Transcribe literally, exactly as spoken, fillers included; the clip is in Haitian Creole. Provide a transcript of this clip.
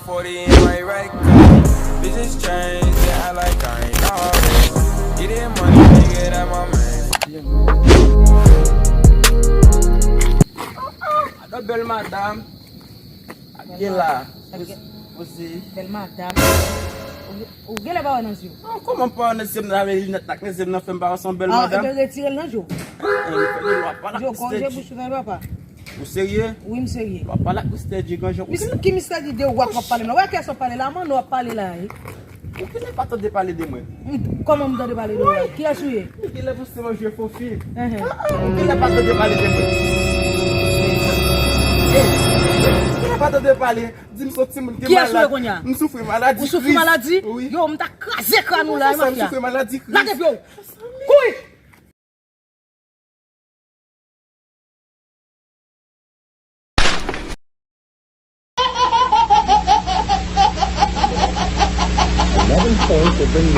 forty in my right car. Bitches change, they act like I ain't all this. Get that money, nigga, that my man. Adan bèl madanm. Ak gen la. Bèl madanm. Ou, ou genlè pa wè nan zye w. Ah, kòman pa wè nan zye m nan avèk linèt la, ak nan zye m nan fè m pa wè se yon bèl madanm? Ah, ebyen retire l nan zye w. Yo, konje bouch ou nan papa. Ou serye? Wi, m serye. W ap pale ak Mister J, konje. Mis-, ki Mister J de w ap pale la? Wè kiyès w ap pale la? Manno w ap pale la, wi. Ou genlè pa tande pale de mwen? M, kòman m tande pale de w la? Kiyès ou ye? Ou genlè panse mwen jwe fo fi? Ou genlè pa tande pale de mwen? Ou genlè pa tande pale? Di m se yon timoun ki malad. Kiyès ou ye kounye a? M soufri maladi kriz. Ou soufri maladi? Wi. Yo, m ta kraze kràn ou la, mafya. M soufri maladi kriz. Lage pye w. Kouri! Eleven points have been